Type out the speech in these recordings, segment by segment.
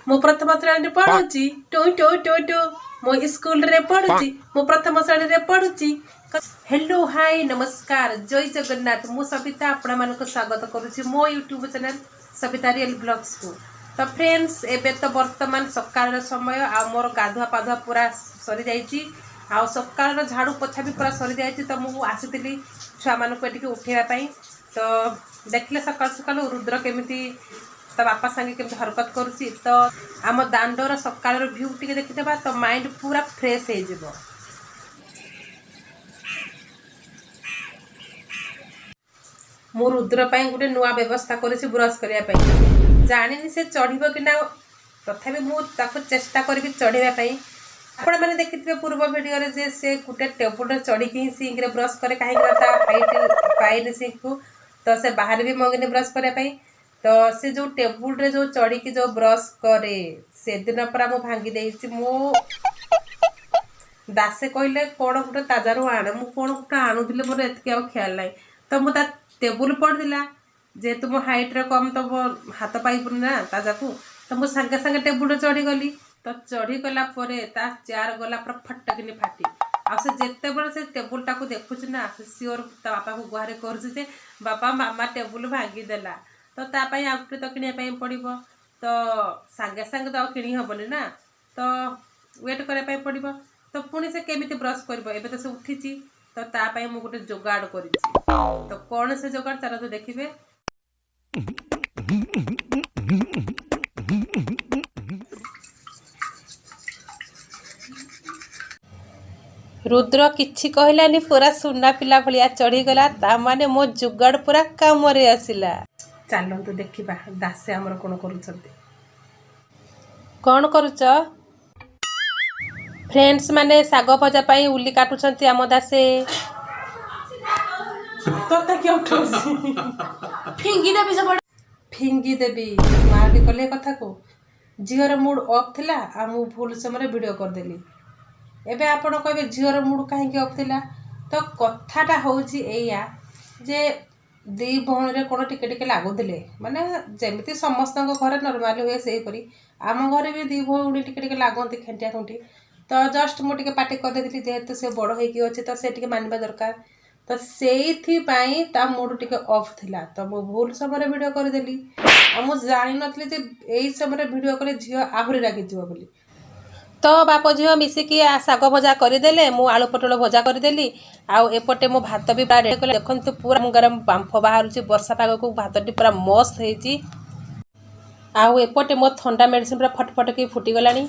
ମୁଁ ପ୍ରଥମ ଶ୍ରେଣୀରେ ପଢୁଛି, ଟୁ ଟୁ ଟୁ ଟୁ। ମୁଁ ସ୍କୁଲରେ ପଢୁଛି, ମୁଁ ପ୍ରଥମ ଶ୍ରେଣୀରେ ପଢୁଛି। ହ୍ୟାଲୋ, ହାଇ, ନମସ୍କାର, ଜୟ ଜଗନ୍ନାଥ। ମୁଁ ସବିତା ଆପଣମାନଙ୍କୁ ସ୍ୱାଗତ କରୁଛି ମୋ ୟୁଟ୍ୟୁବ୍ ଚ୍ୟାନେଲ୍ ସବିତା ରିଏଲ୍ ବ୍ଲଗ୍ସକୁ। ତ ଫ୍ରେଣ୍ଡସ୍, ଏବେ ତ ବର୍ତ୍ତମାନ ସକାଳର ସମୟ ଆଉ ମୋର ଗାଧୁଆ ପାଧୁଆ ପୁରା ସରିଯାଇଛି ଆଉ ସକାଳର ଝାଡ଼ୁ ପୋଛା ବି ପୁରା ସରିଯାଇଛି। ତ ମୁଁ ଆସିଥିଲି ଛୁଆମାନଙ୍କୁ ଏଠିକି ଉଠେଇବା ପାଇଁ। ତ ଦେଖିଲେ ସକାଳୁ ସକାଳୁ ରୁଦ୍ର କେମିତି ତା ବାପା ସାଙ୍ଗେ କେମିତି ହରକତ କରୁଛି। ତ ଆମ ଦାଣ୍ଡର ସକାଳର ଭ୍ୟୁ ଟିକେ ଦେଖିଦେବା, ତ ମାଇଣ୍ଡ ପୁରା ଫ୍ରେଶ୍ ହେଇଯିବ। ମୁଁ ରୁଦ୍ର ପାଇଁ ଗୋଟେ ନୂଆ ବ୍ୟବସ୍ଥା କରିଛି ବ୍ରସ୍ କରିବା ପାଇଁ। ଜାଣିନି ସେ ଚଢ଼ିବ କି ନା, ତଥାପି ମୁଁ ତାକୁ ଚେଷ୍ଟା କରିବି ଚଢ଼ିବା ପାଇଁ। ଆପଣମାନେ ଦେଖିଥିବେ ପୂର୍ବ ଭିଡ଼ିଓରେ ଯେ ସେ ଗୋଟେ ଟେବୁଲରେ ଚଢ଼ିକି ହିଁ ସିଙ୍କରେ ବ୍ରସ୍ କରେ, କାହିଁକି ନା ତା ହାଇଟ୍ ପାଇନି ସିଙ୍କକୁ। ତ ସେ ବାହାରେ ବି ମଙ୍ଗେନି ବ୍ରସ୍ କରିବା ପାଇଁ। ତ ସେ ଯେଉଁ ଟେବୁଲରେ ଯେଉଁ ଚଢ଼ିକି ଯେଉଁ ବ୍ରସ୍ କରେ, ସେଦିନ ପୁରା ମୁଁ ଭାଙ୍ଗି ଦେଇଛି। ମୁଁ ଦାସେ କହିଲେ, କ'ଣ ଗୋଟେ ତାଜାରୁ ଆଣେ। ମୁଁ କ'ଣ ଗୋଟେ ଆଣୁଥିଲି, ମୋର ଏତିକି ଆଉ ଖିଆଲ ନାହିଁ। ତ ମୁଁ ତା ଟେବୁଲ ପଡ଼ିଥିଲା, ଯେହେତୁ ମୋ ହାଇଟ୍ରେ କମ୍, ତ ମୋ ହାତ ପାଇବୁନି ନା ତାଜାକୁ। ତ ମୁଁ ସାଙ୍ଗେ ସାଙ୍ଗେ ଟେବୁଲରେ ଚଢ଼ିଗଲି। ତ ଚଢ଼ିଗଲା ପରେ ତା ଚେୟାର ଗଲା ପୁରା ଫଟକିନି ଫାଟି। ଆଉ ସେ ଯେତେବେଳେ ସେ ଟେବୁଲଟାକୁ ଦେଖୁଛି ନା, ସେ ସିଓର ତା ବାପାକୁ ଗୁହାରି କରୁଛି ଯେ ବାପା, ମାମା ଟେବୁଲ ଭାଙ୍ଗିଦେଲା। ତ ତା ପାଇଁ ଆଉ ଗୋଟେ ତ କିଣିବା ପାଇଁ ପଡ଼ିବ। ତ ସାଙ୍ଗେ ସାଙ୍ଗେ ତ ଆଉ କିଣି ହେବନି ନା, ତ ୱେଟ୍ କରିବା ପାଇଁ ପଡ଼ିବ। ତ ପୁଣି ସେ କେମିତି ବ୍ରସ୍ କରିବ? ଏବେ ତ ସେ ଉଠିଛି। ତ ତା ପାଇଁ ମୁଁ ଗୋଟେ ଯୋଗାଡ଼ କରିଛି। ତ କ'ଣ ସେ ଯୋଗାଡ଼, ଚାଲନ୍ତୁ ଦେଖିବେ। ରୁଦ୍ର କିଛି କହିଲାନି, ପୁରା ସୁନା ପିଲା ଭଳିଆ ଚଢ଼ିଗଲା। ତା ମାନେ ମୋ ଯୋଗାଡ଼ ପୁରା କାମରେ ଆସିଲା। ଚାଲନ୍ତୁ ଦେଖିବା ଦାସେ ଆମର କ'ଣ କରୁଛନ୍ତି। କ'ଣ କରୁଛ? ଫ୍ରେଣ୍ଡସ୍ ମାନେ, ଶାଗ ଭଜା ପାଇଁ ଉଲି କାଟୁଛନ୍ତି ଆମ ଦାସେ। ତତେ କିଏ ଉଠଉଛି? ଫିଙ୍ଗି ଦେବି ସେପଟେ। ଫିଙ୍ଗି ଦେବି। ମା ବି କଲେ କଥାକୁ। ଝିଅର ମୁଡ୍ ଅଫ୍ ଥିଲା ଆଉ ମୁଁ ଭୁଲ ସମୟରେ ଭିଡ଼ିଓ କରିଦେଲି। ଏବେ ଆପଣ କହିବେ, ଝିଅର ମୁଡ୍ କାହିଁକି ଅଫ୍ ଥିଲା? ତ କଥାଟା ହେଉଛି ଏଇଆ ଯେ ଦୁଇ ଭଉଣୀରେ କ'ଣ ଟିକେ ଟିକେ ଲାଗୁଥିଲେ। ମାନେ ଯେମିତି ସମସ୍ତଙ୍କ ଘରେ ନର୍ମାଲି ହୁଏ, ସେହିପରି ଆମ ଘରେ ବି ଦୁଇ ଭଉଣୀ ଟିକେ ଟିକେ ଲାଗନ୍ତି, ଖେଣ୍ଟିଆ ଖୁଣ୍ଟି। ତ ଜଷ୍ଟ ମୁଁ ଟିକେ ପାଟି କରିଦେଇଥିଲି। ଯେହେତୁ ସେ ବଡ଼ ହେଇକି ଅଛି, ତ ସେ ଟିକେ ମାନିବା ଦରକାର। ତ ସେଇଥିପାଇଁ ତା ମୁଡ୍ ଟିକେ ଅଫ୍ ଥିଲା। ତ ମୁଁ ଭୁଲ ସମୟରେ ଭିଡ଼ିଓ କରିଦେଲି ଆଉ ମୁଁ ଜାଣିନଥିଲି ଯେ ଏଇ ସମୟରେ ଭିଡ଼ିଓ କଲେ ଝିଅ ଆହୁରି ରାଗିଯିବ ବୋଲି। ତ ବାପ ଝିଅ ମିଶିକି ଶାଗ ଭଜା କରିଦେଲେ, ମୁଁ ଆଳୁ ପୋଟଳ ଭଜା କରିଦେଲି ଆଉ ଏପଟେ ମୋ ଭାତ ବି ପୁରା ରେଡ଼ି କଲେ। ଦେଖନ୍ତୁ, ପୁରା ଗରମ ବାମ୍ଫ ବାହାରୁଛି। ବର୍ଷା ପାଗକୁ ଭାତଟି ପୁରା ମସ୍ତ ହେଇଛି। ଆଉ ଏପଟେ ମୋ ଥଣ୍ଡା ମେଡ଼ିସିନ ପୁରା ଫଟ ଫଟକି ଫୁଟିଗଲାଣି।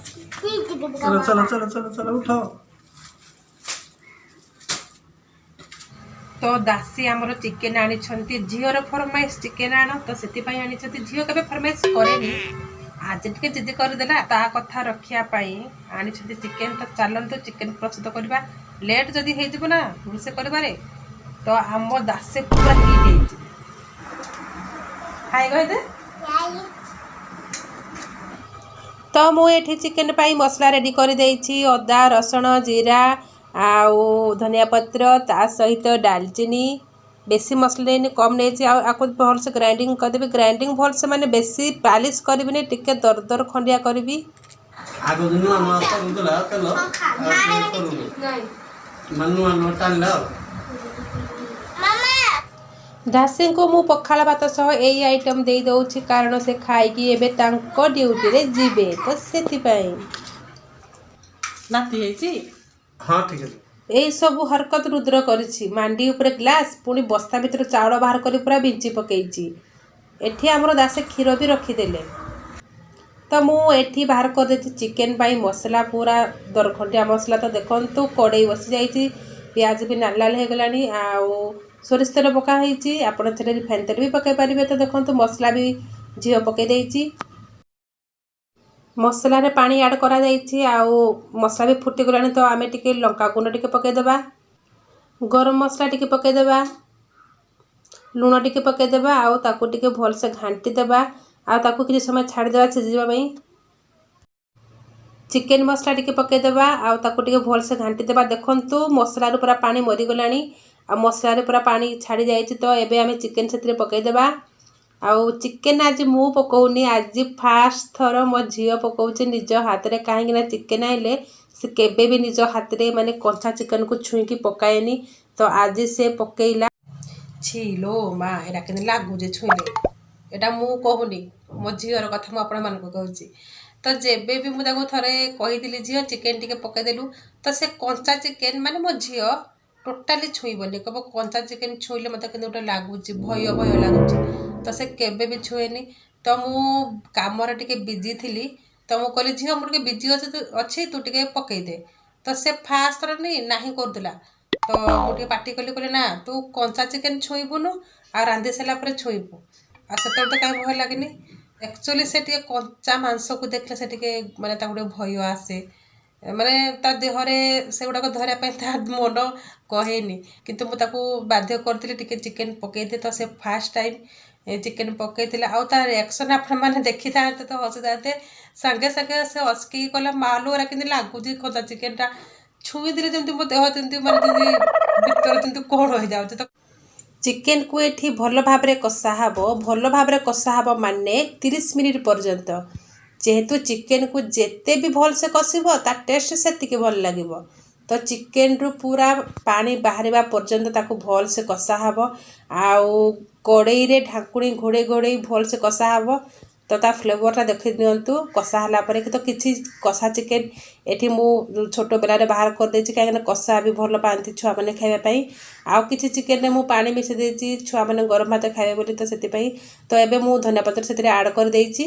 चलो चलो चलो चलो चलो, उठो। ତ ଦାସୀ ଆମର ଚିକେନ ଆଣିଛନ୍ତି। ଝିଅର ଫରମାଇଶ, ଚିକେନ ଆଣ, ତ ସେଥିପାଇଁ ଆଣିଛନ୍ତି। ଝିଅ କେବେ ଫରମାଇଶ କରେନି, ଆଜି ଟିକେ ଜିଦି କରିଦେଲା। ତା କଥା ରଖିବା ପାଇଁ ଆଣିଛନ୍ତି ଚିକେନ। ତ ଚାଲନ୍ତୁ ଚିକେନ ପ୍ରସ୍ତୁତ କରିବା। ଲେଟ୍ ଯଦି ହେଇଯିବ ନା ରୋଷେଇ କରିବାରେ, ତ ଆମ ଦାସେ ପୁରା ହିଟ୍ ହେଇଯିବ। ହାଇ କହିଦେ। ତ ମୁଁ ଏଠି ଚିକେନ ପାଇଁ ମସଲା ରେଡ଼ି କରିଦେଇଛି। ଅଦା, ରସୁଣ, ଜିରା ଆଉ ଧନିଆ ପତ୍ର, ତା ସହିତ ଡାଲଚିନି। ବେଶୀ ମସଲା ନେଇନି, କମ୍ ନେଇଛି। ଆଉ ଆକୁ ଭଲସେ ଗ୍ରାଇଣ୍ଡିଙ୍ଗ କରିଦେବି। ଗ୍ରାଇଣ୍ଡିଙ୍ଗ ଭଲସେ ମାନେ ବେଶୀ ପାଲିସ୍ କରିବିନି, ଟିକେ ଦରଦର ଖଣ୍ଡିଆ କରିବି। ଆଗରୁ ନୂଆ ନୂଆ କରୁଥିଲା ତେଲ, ଆଉ ଏବେ କରୁନି। ନାଇଁ। ମାନେ ନୂଆ ନୂଆ ଟାଣିଲା ଆଉ। ଦାସୀଙ୍କୁ ମୁଁ ପଖାଳ ଭାତ ସହ ଏଇ ଆଇଟମ୍ ଦେଇ ଦେଉଛି, କାରଣ ସେ ଖାଇକି ଏବେ ତାଙ୍କ ଡ୍ୟୁଟିରେ ଯିବେ, ତ ସେଥିପାଇଁ। ନାତି ହେଇଛି। ହଁ, ଠିକ ଅଛି। ଏଇସବୁ ହରକତ ରୁଦ୍ର କରିଛି। ମାଣ୍ଡି ଉପରେ ଗ୍ଲାସ୍, ପୁଣି ବସ୍ତା ଭିତରୁ ଚାଉଳ ବାହାର କରି ପୁରା ବିଞ୍ଚି ପକେଇଛି। ଏଠି ଆମର ଦାସେ କ୍ଷୀର ବି ରଖିଦେଲେ। ତ ମୁଁ ଏଠି ବାହାର କରିଦେଇଛି ଚିକେନ୍ ପାଇଁ ମସଲା, ପୁରା ଦରଖଣ୍ଡିଆ ମସଲା। ତ ଦେଖନ୍ତୁ, କଡ଼େଇ ବସିଯାଇଛି, ପିଆଜ ବି ନାଲ ନାଲ ହେଇଗଲାଣି ଆଉ ସୋରିଷ ତେଲ ପକା ହେଇଛି। ଆପଣ ଚାହିଁଲେ ରିଫାଇନ୍ ତେଲ ବି ପକାଇ ପାରିବେ। ତ ଦେଖନ୍ତୁ, ମସଲା ବି ଝିଅ ପକାଇ ଦେଇଛି। ମସଲାରେ ପାଣି ଆଡ଼୍ କରାଯାଇଛି ଆଉ ମସଲା ବି ଫୁଟିଗଲାଣି। ତ ଆମେ ଟିକେ ଲଙ୍କା ଗୁଣ୍ଡ ଟିକେ ପକାଇଦେବା, ଗରମ ମସଲା ଟିକେ ପକାଇଦେବା, ଲୁଣ ଟିକେ ପକାଇଦେବା ଆଉ ତାକୁ ଟିକେ ଭଲସେ ଘାଣ୍ଟି ଦେବା ଆଉ ତାକୁ କିଛି ସମୟ ଛାଡ଼ିଦେବା ସିଝିବା ପାଇଁ। ଚିକେନ୍ ମସଲା ଟିକେ ପକାଇଦେବା ଆଉ ତାକୁ ଟିକେ ଭଲସେ ଘାଣ୍ଟି ଦେବା। ଦେଖନ୍ତୁ, ମସଲାରୁ ପୁରା ପାଣି ମରିଗଲାଣି ଆଉ ମସଲାରେ ପୁରା ପାଣି ଛାଡ଼ି ଯାଇଛି। ତ ଏବେ ଆମେ ଚିକେନ୍ ସେଥିରେ ପକାଇଦେବା। ଆଉ ଚିକେନ୍ ଆଜି ମୁଁ ପକାଉନି, ଆଜି ଫାଷ୍ଟ ଥର ମୋ ଝିଅ ପକାଉଛି ନିଜ ହାତରେ। କାହିଁକି ନା ଚିକେନ୍ ଆଣିଲେ ସେ କେବେ ବି ନିଜ ହାତରେ ମାନେ କଞ୍ଚା ଚିକେନ୍କୁ ଛୁଇଁକି ପକାଏନି, ତ ଆଜି ସେ ପକେଇଲା। ଛି ଲୋ ମା, ଏଇଟା କେମିତି ଲାଗୁଛି ଛୁଇଁଲେ! ଏଇଟା ମୁଁ କହୁନି, ମୋ ଝିଅର କଥା ମୁଁ ଆପଣମାନଙ୍କୁ କହୁଛି। ତ ଯେବେ ବି ମୁଁ ତାକୁ ଥରେ କହିଥିଲି, "ଝିଅ, ଚିକେନ୍ ଟିକେ ପକେଇଦେଲୁ", ତ ସେ କଞ୍ଚା ଚିକେନ୍ ମାନେ ମୋ ଝିଅ ଟୋଟାଲି ଛୁଇଁବନି। କହିବ, "କଞ୍ଚା ଚିକେନ୍ ଛୁଇଁଲେ ମୋତେ କେମିତି ଗୋଟେ ଲାଗୁଛି, ଭୟ ଭୟ ଲାଗୁଛି।" ତ ସେ କେବେ ବି ଛୁଏନି। ତ ମୁଁ କାମରେ ଟିକେ ବିଜି ଥିଲି, ତ ମୁଁ କହିଲି, "ଝିଅ, ମୁଁ ଟିକେ ବିଜି ଅଛି, ତୁ ଟିକେ ପକେଇଦେ।" ତ ସେ ଫାଷ୍ଟ ଥର ନାହିଁ କରୁଥିଲା। ତ ମୁଁ ଟିକେ ପାଟି କଲି, କହିଲି, "ନା, ତୁ କଞ୍ଚା ଚିକେନ୍ ଛୁଇଁବୁନୁ ଆଉ ରାନ୍ଧି ସାରିଲା ପରେ ଛୁଇଁବୁ।" ଆଉ ସେତେବେଳେ ତ କାହିଁ ଭୟ ଲାଗେନି। ଆକ୍ଚୁଆଲି ସେ ଟିକେ କଞ୍ଚା ମାଂସକୁ ଦେଖିଲେ ସେ ଟିକେ ମାନେ ତାକୁ ଟିକେ ଭୟ ଆସେ, ମାନେ ତା ଦେହରେ ସେଗୁଡ଼ାକ ଧରିବା ପାଇଁ ତା ମନ କହେନି। କିନ୍ତୁ ମୁଁ ତାକୁ ବାଧ୍ୟ କରିଥିଲି, "ଟିକେ ଚିକେନ୍ ପକେଇଦେ।" ତ ସେ ଫାଷ୍ଟ ଟାଇମ୍ ଚିକେନ୍ ପକେଇଥିଲା ଆଉ ତା ରିଆକ୍ସନ୍ ଆପଣମାନେ ଦେଖିଥାନ୍ତେ ତ ହସିଥାନ୍ତେ। ସାଙ୍ଗେ ସାଙ୍ଗେ ସେ ଅସକିକି କହିଲା, "ମାଲୋ, ଏରା କେମିତି ଲାଗୁଛି! କଞ୍ଚା ଚିକେନ୍ଟା ଛୁଇଁଦେଲେ ଯେମିତି ମୋ ଦେହ ଯେମିତି ମାନେ ଯେମିତି ଭିତରେ ଯେମିତି କ'ଣ ହେଇଯାଉଛି।" ତ ଚିକେନକୁ ଏଠି ଭଲ ଭାବରେ କଷା ହେବ। ଭଲ ଭାବରେ କଷା ହେବ ମାନେ 30 ମିନିଟ୍ ପର୍ଯ୍ୟନ୍ତ। ଯେହେତୁ ଚିକେନକୁ ଯେତେ ବି ଭଲସେ କଷିବ, ତା ଟେଷ୍ଟ ସେତିକି ଭଲ ଲାଗିବ। ତ ଚିକେନରୁ ପୁରା ପାଣି ବାହାରିବା ପର୍ଯ୍ୟନ୍ତ ତାକୁ ଭଲସେ କଷା ହେବ ଆଉ କଡ଼େଇରେ ଢାଙ୍କୁଣୀ ଘୋଡ଼େଇ ଘୋଡ଼େଇ ଭଲସେ କଷା ହେବ। ତ ତା ଫ୍ଲେଭରଟା ଦେଖି ନିଅନ୍ତୁ କଷା ହେଲା ପରେ। ତ କିଛି କଷା ଚିକେନ ଏଠି ମୁଁ ଛୋଟ ବେଲାରେ ବାହାର କରିଦେଇଛି, କାହିଁକିନା କଷା ବି ଭଲ ପାଆନ୍ତି ଛୁଆମାନେ ଖାଇବା ପାଇଁ। ଆଉ କିଛି ଚିକେନରେ ମୁଁ ପାଣି ମିଶାଇ ଦେଇଛି, ଛୁଆମାନେ ଗରମ ଭାତ ଖାଇବେ ବୋଲି, ତ ସେଥିପାଇଁ। ତ ଏବେ ମୁଁ ଧନିଆ ପତ୍ର ସେଥିରେ ଆଡ଼୍ କରିଦେଇଛି।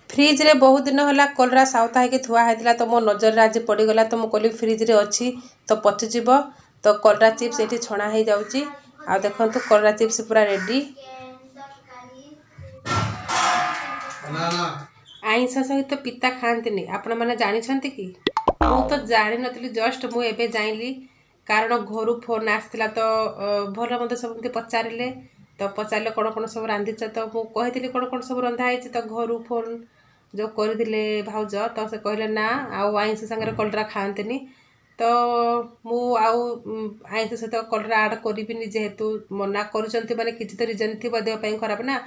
ଫ୍ରିଜରେ ବହୁତ ଦିନ ହେଲା କଲରା ସାଉତା ହେଇକି ଥୁଆ ହେଇଥିଲା, ତ ମୋ ନଜରରେ ଆଜି ପଡ଼ିଗଲା। ତ ମୁଁ କହିଲି, ଫ୍ରିଜରେ ଅଛି ତ ପଚିଯିବ। ତ କଲରା ଚିପ୍ସ ଏଠି ଛଣା ହେଇଯାଉଛି। ଆଉ ଦେଖନ୍ତୁ, କଲରା ଚିପ୍ସ ପୁରା ରେଡ଼ି। ନା ନା। ଆଇଁଷ ସହିତ ପିତା ଖାଆନ୍ତିନି, ଆପଣମାନେ ଜାଣିଛନ୍ତି କି? ମୁଁ ତ ଜାଣିନଥିଲି, ଜଷ୍ଟ ମୁଁ ଏବେ ଜାଣିଲି। କାରଣ ଘରୁ ଫୋନ୍ ଆସିଥିଲା, ତ ଭଲ ମନ୍ଦ ସବୁ ଏମିତି ପଚାରିଲେ। ତ ପଚାରିଲେ, "କ'ଣ କ'ଣ ସବୁ ରାନ୍ଧିଛ?" ତ ମୁଁ କହିଥିଲି କ'ଣ କ'ଣ ସବୁ ରନ୍ଧା ହେଇଛି। ତ ଘରୁ ଫୋନ୍ ଯେଉଁ କରିଥିଲେ ଭାଉଜ, ତ ସେ କହିଲେ, "ନା, ଆଉ ଆଇଁଷ ସାଙ୍ଗରେ କଲରା ଖାଆନ୍ତିନି।" ତ ମୁଁ ଆଉ ଆଇଁଷ ସହିତ କଲରା ଆଡ଼୍ କରିବିନି। ଯେହେତୁ ମନା କରୁଛନ୍ତି ମାନେ କିଛି ତ ରିଜନ୍ ଥିବ, ଦେହ ପାଇଁ ଖରାପ ନା।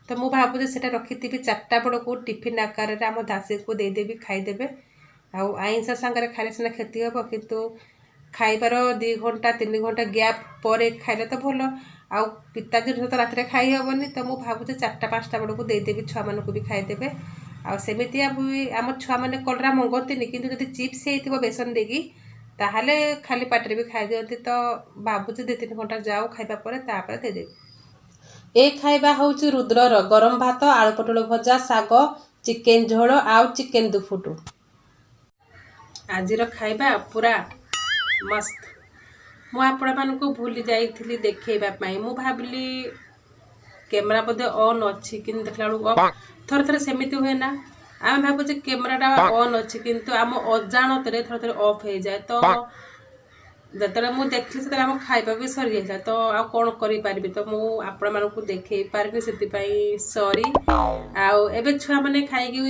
ତ ମୁଁ ଭାବୁଛି ସେଇଟା ରଖିଥିବି, 4ଟା ବେଳକୁ ଟିଫିନ୍ ଆକାରରେ ଆମ ଦାସୀକୁ ଦେଇଦେବି, ଖାଇଦେବେ। ଆଉ ଆଇଁଷ ସାଙ୍ଗରେ ଖାଇଲେ ସିନା କ୍ଷତି ହେବ, କିନ୍ତୁ ଖାଇବାର 2 ଘଣ୍ଟା 3 ଘଣ୍ଟା ଗ୍ୟାପ୍ ପରେ ଖାଇଲେ ତ ଭଲ। ଆଉ ପିତା ଜିନିଷ ତ ରାତିରେ ଖାଇ ହେବନି। ତ ମୁଁ ଭାବୁଛି 4ଟା 5ଟା ବେଳକୁ ଦେଇଦେବି, ଛୁଆମାନଙ୍କୁ ବି ଖାଇଦେବେ। ଆଉ ସେମିତିଆ ବି ଆମ ଛୁଆମାନେ କଲରା ମଙ୍ଗନ୍ତିନି, କିନ୍ତୁ ଯଦି ଚିପ୍ସ ହେଇଥିବ ବେସନ ଦେଇକି, ତାହେଲେ ଖାଲି ପାଟିରେ ବି ଖାଇଦିଅନ୍ତି। ତ ଭାବୁଛି 2-3 ଘଣ୍ଟା ଯାଉ ଖାଇବା ପରେ, ତାପରେ ଦେଇଦେବି। ଏ ଖାଇବା ହେଉଛି ରୁଦ୍ରର। ଗରମ ଭାତ, ଆଳୁ ପୋଟଳ ଭଜା, ଶାଗ, ଚିକେନ ଝୋଳ ଆଉ ଚିକେନ ଦୁଫୁଟୁ। ଆଜିର ଖାଇବା ପୁରା ମସ୍ତ। ମୁଁ ଆପଣମାନଙ୍କୁ ଭୁଲି ଯାଇଥିଲି ଦେଖେଇବା ପାଇଁ। ମୁଁ ଭାବିଲି କ୍ୟାମେରା ବୋଧେ ଅନ୍ ଅଛି, କିନ୍ତୁ ଦେଖିଲା ବେଳକୁ ଅଫ୍। ଥରେ ଥରେ ସେମିତି ହୁଏ ନା, ଆମେ ଭାବୁଛେ କ୍ୟାମେରାଟା ଅନ୍ ଅଛି, କିନ୍ତୁ ଆମ ଅଜାଣତରେ ଥରେ ଥରେ ଅଫ୍ ହେଇଯାଏ। ତ ଯେତେବେଳେ ମୁଁ ଦେଖିଲି, ସେତେବେଳେ ଆମ ଖାଇବା ବି ସରିଯାଇଥିଲା। ତ ଆଉ କ'ଣ କରିପାରିବି? ତ ମୁଁ ଆପଣମାନଙ୍କୁ ଦେଖେଇ ପାରିନି, ସେଥିପାଇଁ ସରି। ଆଉ ଏବେ ଛୁଆମାନେ ଖାଇକି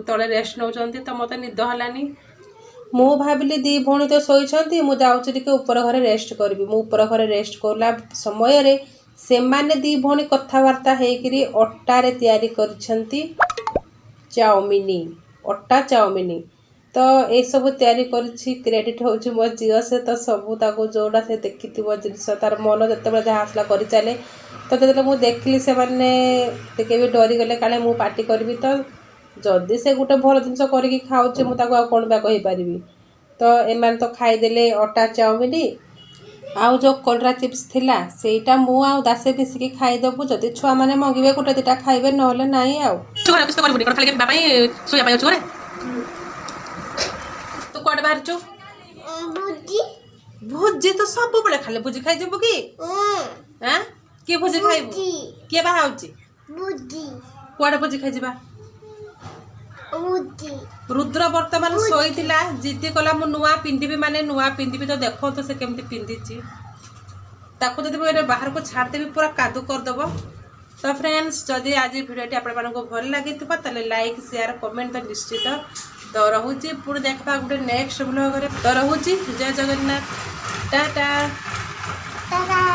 ତଳେ ରେଷ୍ଟ ନେଉଛନ୍ତି, ତ ମୋତେ ନିଦ ହେଲାନି। ମୁଁ ଭାବିଲି ଦୁଇ ଭଉଣୀ ତ ଶୋଇଛନ୍ତି, ମୁଁ ଯାଉଛି ଟିକେ ଉପର ଘରେ ରେଷ୍ଟ କରିବି। ମୁଁ ଉପର ଘରେ ରେଷ୍ଟ କଲା ସମୟରେ ସେମାନେ ଦୁଇ ଭଉଣୀ କଥାବାର୍ତ୍ତା ହେଇକିରି ଅଟାରେ ତିଆରି କରିଛନ୍ତି ଚାଉମିନି, ଅଟା ଚାଉମିନି। ତ ଏସବୁ ତିଆରି କରିଛି, କ୍ରେଡ଼ିଟ୍ ହେଉଛି ମୋ ଝିଅ। ସେ ତ ସବୁ ତାକୁ ଯେଉଁଟା ସେ ଦେଖିଥିବ ଜିନିଷ, ତାର ମନ ଯେତେବେଳେ ଯାହା ଆସିଲା କରିଚାଲେ। ତ ଯେତେବେଳେ ମୁଁ ଦେଖିଲି, ସେମାନେ ଟିକେ ବି ଡରିଗଲେ, କାଳେ ମୁଁ ପାଟି କରିବି। ତ ଯଦି ସେ ଗୋଟେ ଭଲ ଜିନିଷ କରିକି ଖାଉଛି, ମୁଁ ତାକୁ ଆଉ କ'ଣ ବା କହିପାରିବି? ତ ଏମାନେ ତ ଖାଇଦେଲେ ଅଟା ଚାଉମିନି। ଆଉ ଯେଉଁ କଲରା ଚିପ୍ସ ଥିଲା, ସେଇଟା ମୁଁ ଆଉ ଦାସେ ମିଶିକି ଖାଇଦେବୁ। ଯଦି ଛୁଆମାନେ ମଗିବେ, ଗୋଟେ ଦୁଇଟା ଖାଇବେ, ନହେଲେ ନାହିଁ ଆଉ। ଘରେ କିଛି ତ କରିବୁନି, କ'ଣ ଖାଲି ଯିବା ପାଇଁ, ଶୋଇବା ପାଇଁ ଅଛୁ ଘରେ? ତୁ କୁଆଡ଼େ ବାହାରିଛୁ? ଭୋଜି। ଭୋଜି? ତୁ ସବୁବେଳେ ଖାଲି ଭୋଜି ଖାଇଯିବୁ କି? ଆଁ, କିଏ ଭୋଜି ଖାଇବୁ? କିଏ ବାହା ହଉଛି? ଭୋଜି। କୁଆଡ଼େ ଭୋଜି ଖାଇଯିବା? ଭୋଜି। ରୁଦ୍ର ବର୍ତ୍ତମାନ ଶୋଇଥିଲା, ଜିଦି କଲା, "ମୁଁ ନୂଆ ପିନ୍ଧିବି ମାନେ ନୂଆ ପିନ୍ଧିବି।" ତ ଦେଖନ୍ତୁ ସେ କେମିତି ପିନ୍ଧିଛି। ତାକୁ ଯଦି ମୁଁ ଏବେ ବାହାରକୁ ଛାଡ଼ିଦେବି, ପୁରା କାଦୁ କରିଦେବ। ତ ଫ୍ରେଣ୍ଡସ୍, ଯଦି ଆଜି ଭିଡ଼ିଓଟି ଆପଣମାନଙ୍କୁ ଭଲ ଲାଗିଥିବ, ତାହେଲେ ଲାଇକ୍, ସେୟାର, କମେଣ୍ଟ ତ ନିଶ୍ଚିତ। ତ ରହୁଛି, ପୁଣି ଦେଖିବା ଗୋଟେ ନେକ୍ସଟ ବ୍ଲଗରେ। ତ ରହୁଛି, ଜୟ ଜଗନ୍ନାଥ, ଟାଟା। ଟାଟା।